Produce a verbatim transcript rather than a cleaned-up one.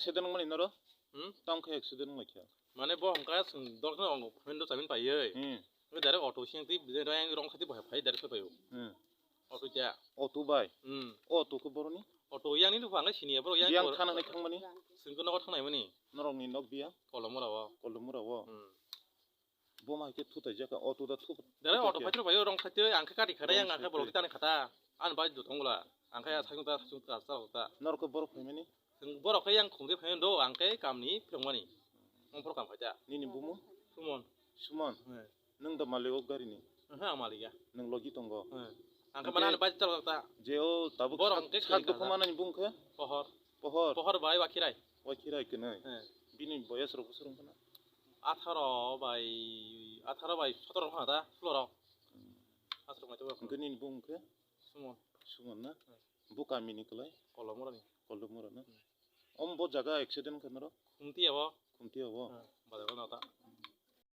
Accident wngmani norok? Hmm? Tamo khe accident wnglaikha. Mane bo hwnka chwng dol kheno ang friend o chamin paiwi. Hmm. Direct auto siyang twi, direct rong khati bo hai phai, direct phai paio. Hmm. Auto cha. Auto bai? Hmm. Auto khe boroni? Auto yang ni nukha ang sini ya, bro, yang biyang thana hai thangmani? Singko nogo thangnai mani. Norok ni nok biyang? Kolomora o. Kolomora o. Hmm. Bo ma khe thutai jaka, auto da thu. Dara auto paitro paio rong khaitwi ang khe kati khata yang ang khe borok tani khata. An bai do thongla. Ang khe asai ta sung ta sa ta. Norok khe borok phaimani? Borok khe yang khungde phai do ang khe kamni phirongmani. Mong phoro kam khaita. Nini bumu? Sumon. Sumon. Nung da malik o gari ni? Aha, malik ya. Nung logi tongo. Ang khe mana an bai ta ta. Je o tabuk borok ang khe sak do khumana ni bung khe? Pohor. Pohor. Pohor bai Wakhirai. Wakhirai kene. Bini boyas rok bosor wngkha na? Atharo bai, atharo bai sotoro wngkha da, sulo rok. Aswk mai tongma. Hwnkhe nini bung khe? Sumon. Sumon na? Hmm. Bo kami ni kwlai? Kolomora ni. Kolomora na? Hmm. Om bo jaga accident khe norok? Khumti abo. Khumti abo? Hmm. Bazar o nata.